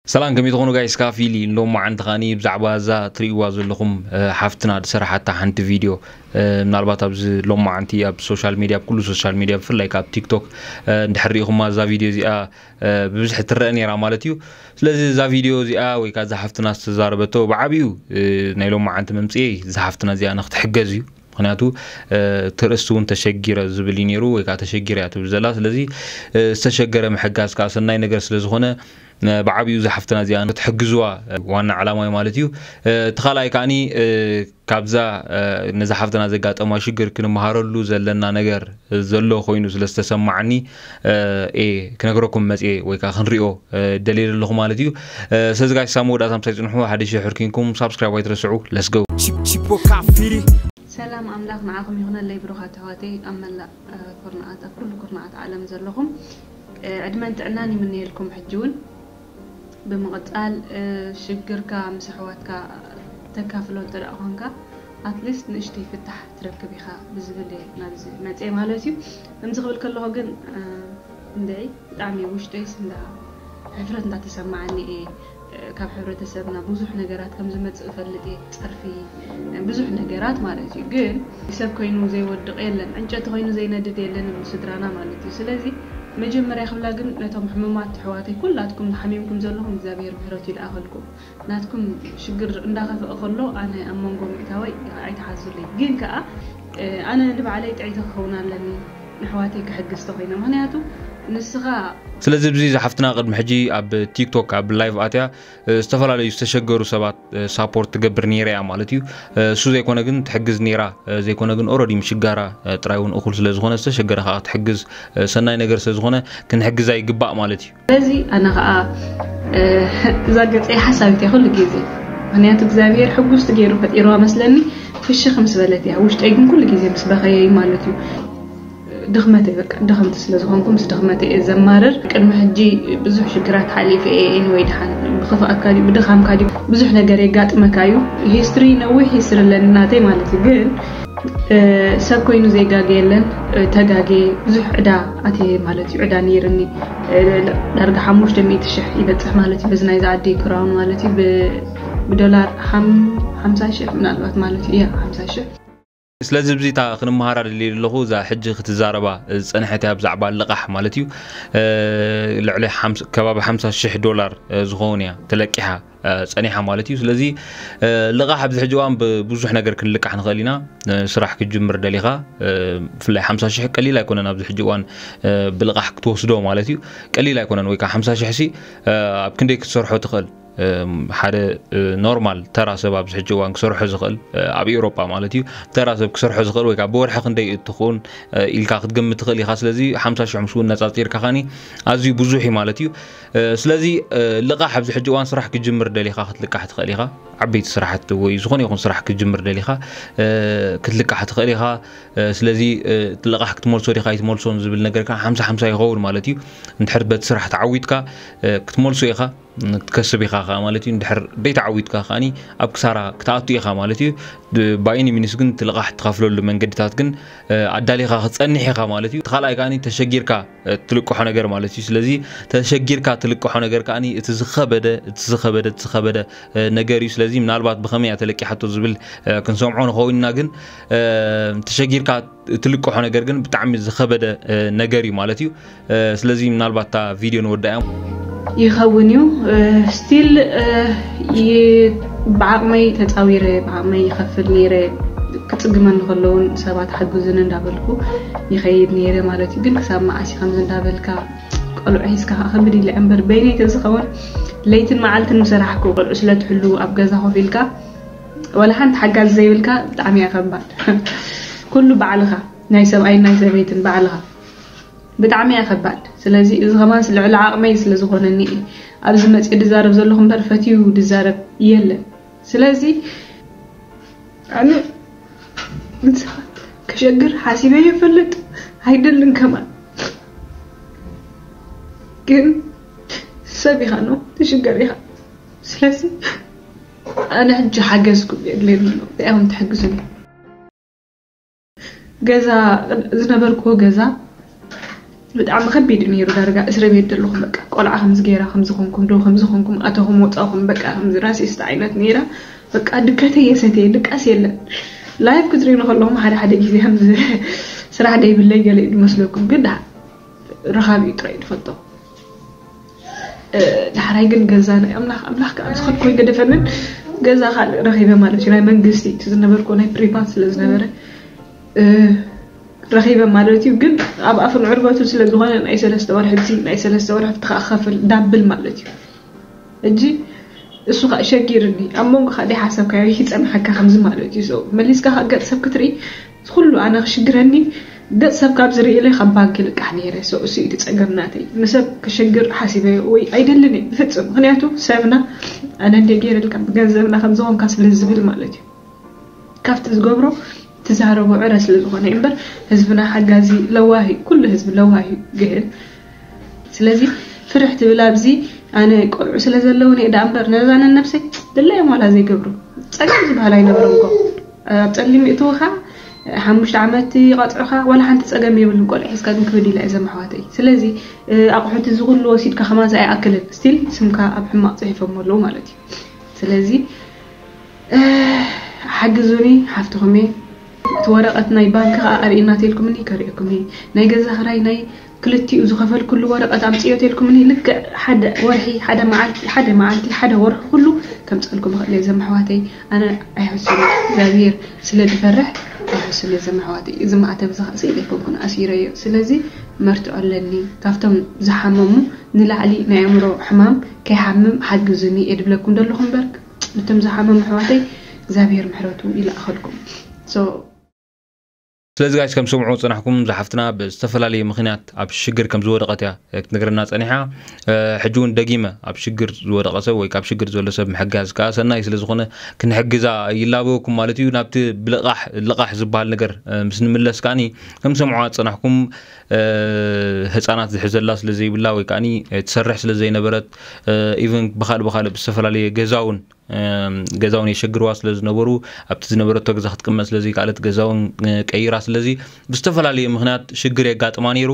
ሰላም፣ ከመይ ትኾኑ ጋይስ? ካፊሊ ሎማዓንቲ ኸኣኒ ብዛዕባ እዛ ትርእይዋ ዘለኹም፣ እ፣ ሓፍትና ዝሰራሓታ ሓንቲ ቪድዮ፣ እ፣ ምናልባት ኣብዚ ሎማዓንቲ ኣብ ሶሻል ሚድያ፣ ኣብ ኩሉ ሶሻል ሚድያ፣ ብፍላይ ካብ ቲክቶክ፣ እ፣ እንድሕር ሪኢኹማ እዛ ቪድዮ እዚኣ፣ እ፣ ብብዝሒ ትረአ ነይራ ማለት እዩ። ስለዚ እዛ ቪድዮ እዚኣ ወይ ከኣ እዛ ሓፍትና ዝተዛረበቶ ብዓቢኡ፣ እ፣ ናይ ሎማዓንቲ መምጽኤ እዛ ሓፍትና እዚኣ ንክትሕገዝ እዩ። ምክንያቱ፣ እ፣ እቲ ርእስቲ እውን ተሸጊረ ዝብል እዩ ነይሩ፣ ወይ ከዓ ተሸጊረ እያ ትብል ዘላ። ስለዚ፣ እ፣ ዝተሸገረ ምሕጋዝ ከዓ ሰናይ ነገር ስለ ዝኾነ፣ እ፣ ብዓብዩ እዛ ሓፍትና እዚኣ ክትሕግዝዋ፣ እ፣ ዋና ዓላማ እዩ ማለት እዩ። እ፣ እቲ ካልኣይ ከዓኒ፣ እ፣ ካብዛ፣ እ፣ ነዛ ሓፍትና ዘጋጠማ ሽግር ክንመሃረሉ ዘለና ነገር ዘሎ ኮይኑ ስለ ዝተሰማዓኒ፣ እ፣ እየ ክነግረኩም መፅየ ወይ ከዓ ክንሪኦ፣ እ፣ ደልየ ዘለኹ ማለት እዩ። እ፣ ስለዚ ጋይስ፣ ሳብ መወዳእታ ምሳይ ፅንሑ፣ ሓደ ሺሕ ሕርኪንኩም ሳብስክራይብ ኣይትረስዑ። ለስገው። Chipo Kafiri. ሰላም ኣምላኽ ንዓኹም ይኹነለይ ብሩኻት ኣሕዋተይ ኣብ መላእ ኩርናዓት ኣብ ኩሉ ኩርናዓት ዓለም ዘለኹም ዕድመን ጥዕናን ይምነየልኩም። ሕጂ እውን ብምቕጻል ሽግርካ ምስ ኣሕዋትካ ተካፍሎ እንተ ደኣ ኾንካ ኣትሊስት ንእሽተይ ፍታሕ ትረክብ ኢኻ ብዝብል እየ ናብዚ መጽየ ማለት እዩ። ከምዚ ክብል ከለኹ ግን እንድዒ ብጣዕሚ ውሽጠይስ እንዳ ሕፍረት እንዳተሰማዓኒ እየ። ካብ ሕብረተሰብና ብዙሕ ነገራት ከም ዝመፅእ እፈልጥ እየ። ፀርፊ፣ ብዙሕ ነገራት ማለት እዩ። ግን ሰብ ኮይኑ ዘይወድቕ የለን፣ ዕንጨቲ ኮይኑ ዘይነድድ የለን ይብሉ ስድራና ማለት እዩ። ስለዚ መጀመርያ ክብላ ግን ነቶም ሕሙማት ኣሕዋተይ ኩላትኩም ሓሚምኩም ዘለኹም እግዚኣብሔር ምሕረቱ ይልኣኸልኩም። ናትኩም ሽግር እንዳኸፍአ ከሎ ኣነ ኣብ መንጎ ምእታወይ ኣይትሓዙለይ። ግን ከኣ ኣነ ንባዕለይ ጥዕይቲ ክኸውን ኣለኒ፣ ንኣሕዋተይ ክሕግዝ ተኾይነ። ምኽንያቱ ንስኻ ስለዚ ኣብዚ ዝሓፍትና ቅድሚ ሕጂ ኣብ ቲክቶክ ኣብ ላይቭ ኣትያ፣ እ፣ ዝተፈላለዩ ዝተሸገሩ ሰባት፣ እ፣ ሳፖርት ትገብር ነይረ እያ ማለት እዩ። እ፣ እሱ ዘይኮነ ግን ትሕግዝ ነይራ፣ እ፣ ዘይኮነ ግን ኦረዲ ምሽጋራ፣ እ፣ ጥራይ እውን እኹል ስለ ዝኾነ ዝተሸገረ ከዓ ትሕግዝ፣ እ፣ ሰናይ ነገር ስለ ዝኾነ ክንሕግዛ ይግባእ ማለት እዩ። ስለዚ ኣነ ከዓ እ፣ እዛ ገፀይ ሓሳዊት እያ ኩሉ ግዜ። ምኽንያቱ እግዚኣብሔር ሕጉስቲ ገይሩ ፈጢርዋ መስለኒ ፍሽኽ ምስ በለት እያ። ውሽጠይ ግን ኩሉ ግዜ ምስ በኸየ እዩ ማለት እዩ። ድኽመተይ በቃ ድኽምቲ ስለ ዝኾንኩ ምስ ድኽመተይ እየ ዘማርር። ቅድሚ ሕጂ ብዙሕ ሽግራት ሓሊፈ እየ። ኤኒወይ ድሓን ብኽፍኣትካ ድዩ ብድኻምካ ድዩ ብዙሕ ነገር የጋጥመካ እዩ። ሂስትሪ ነዊሕ ሂስትሪ ኣለኒ ናተይ ማለት እዩ። ግን ሰብ ኮይኑ ዘይጋገ የለን። ተጋጌ ብዙሕ ዕዳ ኣትየ ማለት እዩ። ዕዳ ነይርኒ ዳርጋ ሓሙሽተ ሚእቲ ሽሕ ይበፅሕ ማለት እዩ። በዚ ናይዚ ዓዲ ክራውን ማለት እዩ። ብዶላር ሓምሳ ሽሕ ምናልባት ማለት እዩ። ያ ሓምሳ ሽሕ። ስለዚ ብዚታ ክንመሃራ ደልየ ኣለኹ። እዛ ሕጂ ክትዛረባ ዝፀንሐት እያ ብዛዕባ ልቓሕ ማለት እዩ። ልዕሊ ከባቢ ሓምሳ ሽሕ ዶላር ዝኸውን እያ ተለቂሓ ፀኒሓ ማለት እዩ። ስለዚ ልቓሕ ኣብዚ ሕጂ እዋን ብብዙሕ ነገር ክንልቃሕ ንኽእል ኢና። ስራሕ ክትጅምር ደሊኻ ብፍላይ ሓምሳ ሽሕ ቀሊል ኣይኮነን። ኣብዚ ሕጂ እዋን ብልቓሕ ክትወስዶ ማለት እዩ ቀሊል ኣይኮነን። ወይ ከዓ ሓምሳ ሽሕ ሲ ኣብ ክንደይ ክትሰርሖ ትኽእል? ሓደ ኖርማል ተራ ሰብ ኣብዚ ሕጂ እዋን ክሰርሖ ዝኽእል ኣብ ኤውሮጳ ማለት እዩ ተራ ሰብ ክሰርሖ ዝኽእል ወይ ከዓ ብወርሒ ክንደይ እትኽውን ኢልካ ክትገምት ትኽእል ኢኻ። ስለዚ ሓምሳ ሽሕ ምስ እውን ነፃፂርካ ኻኒ ኣዝዩ ብዙሕ እዩ ማለት እዩ። ስለዚ ልቓሕ ኣብዚ ሕጂ እዋን ስራሕ ክትጅምር ደሊኻ ክትልቃሕ ትኽእል ኢኻ። ዓበይቲ ስራሕቲ ወይ ዝኾነ ይኹን ስራሕ ክትጅምር ደሊኻ ክትልቃሕ ትኽእል ኢኻ። ስለዚ ልቓሕ ክትመልሶ ዲኻ ኣይትመልሶን ዝብል ነገር ከዓ ሓምሳ ሓምሳ ይኸውን ማለት እዩ። እንድሕር በቲ ስራሕ ተዓዊትካ ክትመልሶ ኢኻ ክትከስብ ኢኻ ከዓ ማለት እዩ። እንድሕር ደይተዓዊትካ ከዓኒ ኣብ ክሳራ ክትኣቱ ኢኻ ማለት እዩ። ባይኒ ሚኒስ ግን እቲ ልቓሕ ትኸፍለሉ መንገድታት ግን ኣዳሊኻ ክትፀንሕ ኢኻ ማለት እዩ። እቲ ካልኣይ ከዓኒ ተሸጊርካ ትልቅሖ ነገር ማለት እዩ። ስለዚ ተሸጊርካ ትልቅሖ ነገር ከዓኒ እቲ ዝኸበደ እቲ ዝኸበደ እቲ ዝኸበደ ነገር እዩ። ስለዚ ምናልባት ብኸመይ እያ ተለቂሓቶ ዝብል ክንሰምዖ ንኸውን ኢና። ግን ተሸጊርካ ትልቅሖ ነገር ግን ብጣዕሚ ዝኸበደ ነገር እዩ ማለት እዩ። ስለዚ ምናልባት እታ ቪድዮ ንወዳእያ። ይኸውን እዩ። ስቲል ብዓቕመይ ተፃዊረ ብዓቕመይ ይኸፍል ነይረ። ክፅግመኒ ከለውን ሰባት ሓግዙኒ እንዳበልኩ ይኸይድ ነይረ ማለት እዩ። ግን ክሳብ መዓስ እዩ ከምዚ እንዳበልካ ቆልዑ ሒዝካ ከዓ ከብድ ኢለ እምበር በይነይ ተዝኸውን ለይትን መዓልትን ምሰራሕኩ። ቆልዑ ስለትሕሉ ኣብ ገዛ ኮፍ ኢልካ ዋላ ሓንቲ ሓጋዚ ዘይብልካ ብጣዕሚ እያ ከባድ። ኩሉ ባዕልኻ ናይ ሰብኣይን ናይ ሰበይትን ባዕልኻ ብጣዕሚ እያ ከባድ። ስለዚ እዚ ከማን ልዕሊ ዓቕመይ ስለ ዝኾነኒ እየ ኣብዚ መፅየ ድዛረብ ዘለኹ እምበር ፈትዩ ድዛረብ የለን። ስለዚ ኣነ ንስኻ ክሸግር ሓሲበ ይፈልጥ ኣይደልን ከማን ግን ሰብ ኢኻ ነው ትሽገር ኢኻ። ስለዚ ኣነ ሕጂ ሓገዝኩም የድልየኒ ኣሎ እንታይ ኢኹም ትሕግዙኒ? ገዛ ዝነበርክዎ ገዛ ብጣዕሚ ከቢድ እዩ ነይሩ። ዳርጋ እስረ ቤት ዘለኹም በቃ ቆልዓ ከምዚ ገይራ፣ ከምዚ ኮንኩም፣ ዶ ከምዚ ኮንኩም፣ ኣተኹም ወፃኹም፣ በቃ ከምዚ ራሲስት ዓይነት ነይራ። በቃ ድከተ የሰተ ድቃስ የለን። ላይፍ ክትሪኡ ከለኹም ሓደ ሓደ ግዜ ከምዚ ስራሕ ደይብለይ ገለ እዩ ዝመስለኩም፣ ግን ደሓ ረኻቢ እዩ ጥራይ ትፈልጦ። ዳሕራይ ግን ገዛ ናይ ኣምላኽ ኣምላኽ ከዓ ዝኸድኮ ይገደፈንን ገዛ ካልእ ረኺበ ማለት እዩ። ናይ መንግስቲ እቲ ዝነበርኮ ናይ ፕሪቫት ስለ ዝነበረ ረኺበ ማለት እዩ። ግን ኣብ ኣፍን ዕርበቱ ስለ ዝኾነ ናይ ሰለስተ ወርሒ እዚ ናይ ሰለስተ ወርሒ እቲ ከዓ ክኸፍል ዳብል ማለት እዩ። እጂ እሱ ከዓ ሸጊርኒ ኣብ መንጎ ካደ ሓሳብካዮ ይፀንሓካ ከምዚ ማለት እዩ። So መሊስካ ከዓ ገፅ ሰብ ክትርኢ ኩሉ ኣነ ክሽግረኒ ገፅ ሰብ ካብ ዝርኢ ኢለ ካብ ባንክ ልቃሕ ነይረ። So እሱ እዩ እቲ ፀገም ናተይ። ንሰብ ክሸግር ሓሲበ ወይ ኣይደልን እየ ብፍፅም። ምክንያቱ ሰብና ኣነ እንደ ገይረልካ ብገንዘብና ከምዝኾንካ ስለ ዝብል ማለት እዩ። ካብቲ ዝገብሮ ትዛረቦ ዕረ ስለ ዝኾነ እዩ እምበር ህዝብና ሓጋዚ ለዋሂ ኩሉ ህዝቢ ለዋሂ ግህን ስለዚ ፍርሕ ትብል ኣብዚ ኣነ ቆልዑ ስለ ዘለውኒ እዳ እምበር ነዛ ነነብሰይ ድላዮም ዋላ ዘይገብሩ ፀገም ዝበሃል ኣይነበሮም እኮ ኣብ ፀሊም ይእትውኻ ሓሙሽተ ዓመት ይቐፅዑኻ ዋላ ሓንቲ ፀገም የብሉን ቆልዑ ሒዝካ ግን ክብድ ኢላ እየ ዘመሓዋተይ ስለዚ ኣቑሑት እዚ ኩሉ ወሲድካ ከማን ኣይኣክልን ስቲል ስምካ ኣብ ሕማቕ ፅሒፎም ኣለዉ ማለት እዩ ስለዚ ሓግዙኒ ሓፍትኹም እየ እቲ ወረቐት ናይ ባንክ ከዓ ኣርእና ተልኩምኒ ከርእየኩም እየ ናይ ገዛ ክራይ ናይ ክልቲኡ ዝኸፈልኩሉ ወረቐት ኣምፅዮ ተልኩምኒ ልክዕ ሓደ ወርሒ ሓደ መዓልቲ ሓደ መዓልቲ ሓደ ወርሒ ኩሉ ከምፀልኩም ይኽእል እየ ዘመሕዋተይ ኣነ ኣይሕሱን እግዚኣብሔር ስለ ዝፈርሕ ኣይሕሱን እየ ዘመሕዋተይ እዚ ማዕተብ እዚ ከዓ ስኢለ ኣይኮንኩን ኣሲረዮ ስለዚ መርትዖ ኣለኒ ካብቶም ዝሓመሙ ንላዕሊ ናይ ኣእምሮ ሕማም ከይሓምም ሓግዙኒ እየ ድብለኩም ዘለኹ እምበር እቶም ዝሓመሙ ኣሕዋተይ እግዚኣብሔር ምሕረቱ ይልኣኸልኩም so ስለዚ ጋይስ ከም ሰምዑ ፅናሕኩም ዝሓፍትና ብዝተፈላለየ ምክንያት ኣብ ሽግር ከም ዝወደቀት እያ ክትነግረና ፀኒሓ ሕጂ እውን ደጊመ ኣብ ሽግር ዝወደቀ ሰብ ወይ ካብ ሽግር ዘሎ ሰብ ምሕጋዝ ከዓ ሰናይ ስለ ዝኾነ ክንሕግዛ ይላበወኩም ማለት እዩ ናብቲ ብልቃሕ ልቃሕ ዝበሃል ነገር ምስ ንምለስ ከዓኒ ከም ሰምዑ ፅናሕኩም ህፃናት ዝሕዘላ ስለ ዘይብላ ወይ ከዓ ትሰርሕ ስለ ዘይነበረት ኢቨን ብካልእ ብካልእ ብዝተፈላለየ ገዛውን ገዛውን የሸግርዋ ስለ ዝነበሩ ኣብቲ ዝነበረቶ ገዛ ክትቅመጥ ስለ ዘይከኣለት ገዛውን ቀይራ ስለዚ ብዝተፈላለየ ምክንያት ሽግር የጋጥማ ነይሩ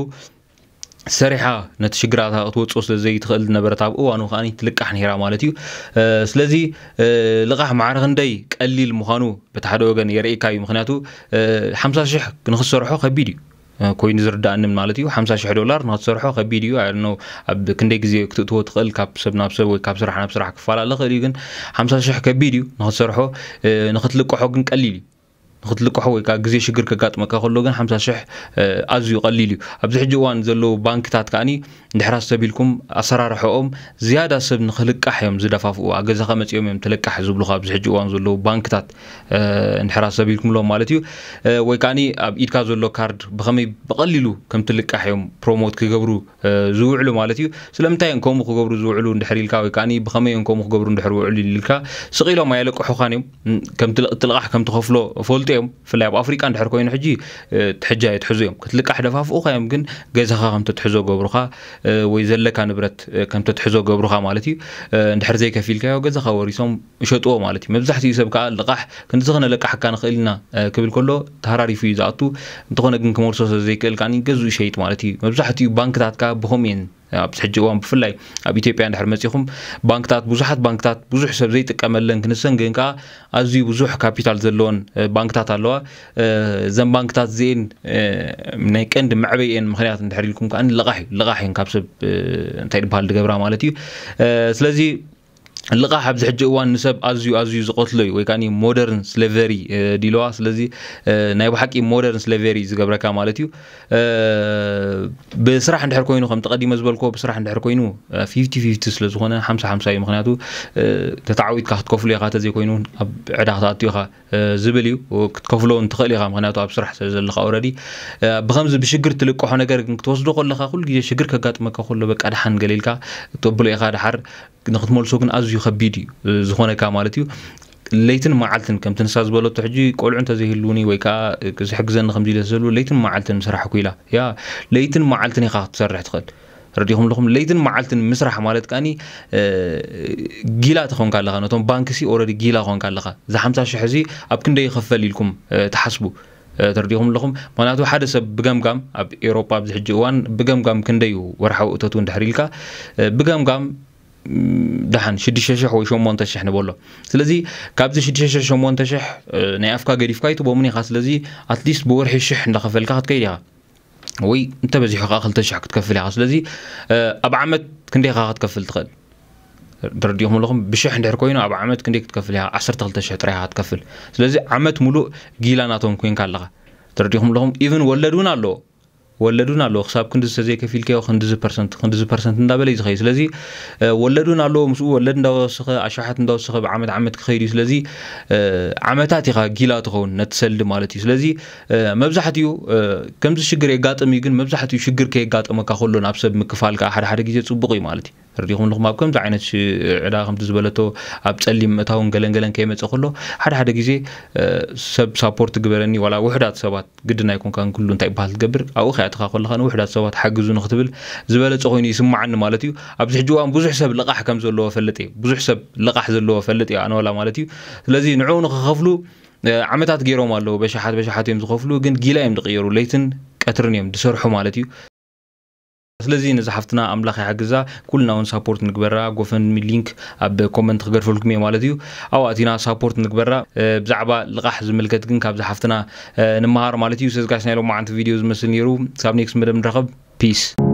ሰሪሓ ነቲ ሽግራታ ክትወፅኦ ስለ ዘይትኽእል ዝነበረት ኣብ እዋኑ ከዓ ትልቃሕ ነይራ ማለት እዩ ስለዚ ልቃሕ ማዕረ ክንደይ ቀሊል ምዃኑ በቲ ሓደ ወገን የርእካ እዩ ምክንያቱ ሓምሳ ሽሕ ንክትሰርሖ ከቢድ እዩ ኮይኑ ዝርዳእኒ ማለት እዩ ሓምሳ ሽሕ ዶላር ንክትሰርሖ ከቢድ እዩ ኣነ ኣብ ክንደይ ግዜ ክትእትዎ ትኽእል ካብ ሰብ ናብ ሰብ ወይ ካብ ስራሕ ናብ ስራሕ ክፈላለ ክእል እዩ ግን ሓምሳ ሽሕ ከቢድ እዩ ንክትሰርሖ ንክትልቅሖ ግን ቀሊል እዩ ንክትልቅሖ ወይ ከዓ ግዜ ሽግር ከጋጥመካ ከሎ ግን ሓምሳ ሽሕ ኣዝዩ ቀሊል እዩ ኣብዚ ሕጂ እዋን ዘለዉ ባንክታት ከዓኒ እንድሕር ኣስተቢልኩም ኣሰራርሐኦም ዝያዳ ሰብ ንክልቃሕ እዮም ዝደፋፍኡ ኣብ ገዛኻ መፂኦም እዮም ትልቃሕ ዝብሉኻ ኣብዚ ሕጂ እዋን ዘለዉ ባንክታት እንድሕር ኣስተቢልኩምሎም ማለት እዩ ወይ ከዓ ኣብ ኢድካ ዘሎ ካርድ ብኸመይ ብቐሊሉ ከም ትልቃሕ እዮም ፕሮሞት ክገብሩ ዝውዕሉ ማለት እዩ ስለምንታይ እዮም ከምኡ ክገብሩ ዝውዕሉ እንድሕር ኢልካ ወይ ከዓ ብኸመይ እዮም ከምኡ ክገብሩ እንድሕር ውዕሉ ኢልካ ስቕ ኢሎም ኣየለቅሑኻን እዮም ከም ትልቃሕ ከም ትኸፍሎ ፈልጡ እዮም ብፍላይ ኣብ ኣፍሪቃ እንድሕር ኮይኑ ሕጂ ትሕጃ የትሕዙ እዮም ክትልቃሕ ደፋፍኡኻ እዮም ግን ገዛኻ ከም ተትሕዞ ገብሩኻ ወይ ዘለካ ንብረት ከም ተትሕዞ ገብሩኻ ማለት እዩ እንድሕር ዘይከፊልካዮ ገዛኻ ወሪሶም ይሸጥዎ ማለት እዩ መብዛሕትኡ ሰብ ከዓ ልቃሕ ክንዲ ዝኾነ ለቃሕካ ንኽእል ኢና ክብል ከሎ ተሃራሪፉ እዩ ዝኣቱ እንተኾነ ግን ክመልሶ ስለ ዘይክእል ከዓ ገዝኡ ይሸይጥ ማለት እዩ መብዛሕትኡ ባንክታት ከዓ ብኸምኡ እየን ኣብዚ ሕጂ እዋን ብፍላይ ኣብ ኢትዮጵያ እንድሕር መፂኹም ባንክታት ብዙሓት ባንክታት ብዙሕ ሰብ ዘይጥቀመለን ክንሰን ግን ከዓ ኣዝዩ ብዙሕ ካፒታል ዘለዎን ባንክታት ኣለዋ እዘን ባንክታት እዚኤን ናይ ቀንዲ መዕበይኤን ምክንያት እንድሕር ኢልኩም ከዓ ልቓሕ እዩ ልቓሕ እየን ካብ ሰብ እንታይ ዝበሃል ዝገብራ ማለት እዩ ስለዚ ልቓሕ ኣብዚ ሕጂ እዋን ንሰብ ኣዝዩ ኣዝዩ ዝቐትሎ እዩ ወይ ከዓ ሞደርን ስሌቨሪ ዲለዋ ስለዚ ናይ ብሓቂ ሞደርን ስሌቨሪ ዝገብረካ ማለት እዩ ብስራሕ እንድሕር ኮይኑ ከም ተቐዲመ ዝበልኮ ብስራሕ እንድሕር ኮይኑ ፊፍቲ ፊፍቲ ስለ ዝኾነ ሓምሳ ሓምሳ እዩ ምክንያቱ ተተዓዊትካ ክትከፍሉ ኢኻ ተዘይኮይኑ ኣብ ዕዳ ክትኣቱ ኢኻ ዝብል እዩ ክትከፍሎ እንትኽእል ኢኻ ምክንያቱ ኣብ ስራሕ ስለ ዘለካ ኦረዲ ብከምዚ ብሽግር ትልቅሖ ነገር ግን ክትወስዶ ከለካ ኩሉ ግዜ ሽግር ከጋጥመካ ከሎ በቃ ድሓን ገለ ኢልካ ተብሎ ኢኻ ድሓር ንክትመልሶ ግን ኣዝዩ ከቢድ እዩ ዝኾነካ ማለት እዩ ለይትን መዓልትን ከምቲ ንሳ ዝበለቶ ሕጂ ቆልዑ እንተዘይህልውኒ ወይ ከዓ ዝሕግዘኒ ከምዚ ኢለ ዝህልው ለይትን መዓልትን ስራሕ ኩ ኢላ ያ ለይትን መዓልትን ኢኻ ክትሰርሕ ትኽእል ረዲኹም ኣለኹም ለይትን መዓልትን ምስራሕ ማለት ከዓኒ ጊላ ተኾንካ ኣለኻ ነቶም ባንክሲ ኦረዲ ጊላ ኾንካ ኣለኻ እዚ ሓምሳ ሽሕ እዚ ኣብ ክንደይ ይኽፈል ኢልኩም ትሓስቡ ተረዲኹም ኣለኹም። ምክንያቱ ሓደ ሰብ ብገምጋም ኣብ ኤውሮጳ ኣብዚ ሕጂ እዋን ብገምጋም ክንደዩ ወርሓዊ እቶቱ እንድሕር ኢልካ ብገምጋም ደሓን ሽዱሽተ ሽሕ ወይ ሸሞንተ ሽሕ ንበሎ። ስለዚ ካብዚ ሽዱሽተ ሽሕ ሸሞንተ ሽሕ ናይ ኣፍካ ገዲፍካ ኣይትቦምን ኢኻ። ስለዚ ኣትሊስት ብወርሒ ሽሕ እንዳኸፈልካ ክትከይድ ኢኻ። ወይ እንተበዚሑ ከዓ ክልተ ሽሕ ክትከፍል ኢኻ። ስለዚ ኣብ ዓመት ክንደይ ኢኻ ክትከፍል ትኽእል? ተረዲኹም ኣለኹም። ብሽሕ እንድሕር ኮይኑ ኣብ ዓመት ክንደይ ክትከፍል ኢኻ? ዓሰርተ ክልተ ሽሕ ጥራይ ኢኻ ክትከፍል። ስለዚ ዓመት ሙሉእ ጊላ ናቶም ኮይንካ ኣለኻ። ተረዲኹም ኣለኹም። ኢቭን ወለድ እውን ኣለዎ። ወለድ እውን ኣለዎ። ክሳብ ክንዲ ዝተዘይከፊልካዮ ክንዲዚ ፐርሰንት ክንዲዚ ፐርሰንት እንዳበለ እዩ ዝኸይድ። ስለዚ ወለድ እውን ኣለዎ። ምስኡ ወለድ እንዳወሰኸ ኣሽሓት እንዳወሰኸ ብዓመት ዓመት ክኸይድ እዩ። ስለዚ ዓመታት ኢኻ ጊላ ትኸውን ነቲ ሰልዲ ማለት እዩ። ስለዚ መብዛሕትኡ ከምዚ ሽግር የጋጥም እዩ። ግን መብዛሕትኡ ሽግር ከየጋጠመካ ከሎ ናብ ሰብ ምክፋል ከዓ ሓደ ሓደ ግዜ ፅቡቕ እዩ ማለት እዩ። ተረዲኹም ኣለኹም። ኣብ ከምዚ ዓይነት ዕዳ ከምቲ ዝበለቶ ኣብ ፀሊም ምእታውን ገለን ገለን ከይመፀ ከሎ ሓደ ሓደ ግዜ ሰብ ሳፖርት ግበረኒ ዋላ ውሕዳት ሰባት ግድን ኣይኮንካን ኩሉ እንታይ ይበሃል ትገብር ኣብኡ ከይኣትኻ ከለኻ ንውሕዳት ሰባት ሓግዙ ንክትብል ዝበለፀ ኮይኑ ይስማዓኒ ማለት እዩ። ኣብዚ ሕጂ እዋን ብዙሕ ሰብ ልቓሕ ከም ዘለዎ ፈልጥ እየ። ብዙሕ ሰብ ልቓሕ ዘለዎ ፈልጥ እየ ኣነ ዋላ ማለት እዩ። ስለዚ ንዕኡ ንክኸፍሉ ዓመታት ገይሮም ኣለዉ። በሻሓት በሻሓት እዮም ዝኸፍሉ፣ ግን ጊላ እዮም ዝቕየሩ። ለይትን ቀትርን እዮም ዝሰርሑ ማለት እዩ። ስለዚ ነዚ ሓፍትና ኣምላኽ ይሓግዛ። ኩልና እውን ሳፖርት ንግበራ። ጎፈንድሚ ሊንክ ኣብ ኮመንት ክገድፈልኩም እየ ማለት እዩ። ኣብኡ ኣቲና ሳፖርት ንግበራ። ብዛዕባ ልቓሕ ዝምልከት ግን ካብዚ ሓፍትና ንምሃር ማለት እዩ። ሰዝጋሽ ናይ ሎማዓንቲ ቪድዮ ዝመስል ነይሩ። ካብ ኔክስት መደብ ንራኸብ። ፒስ።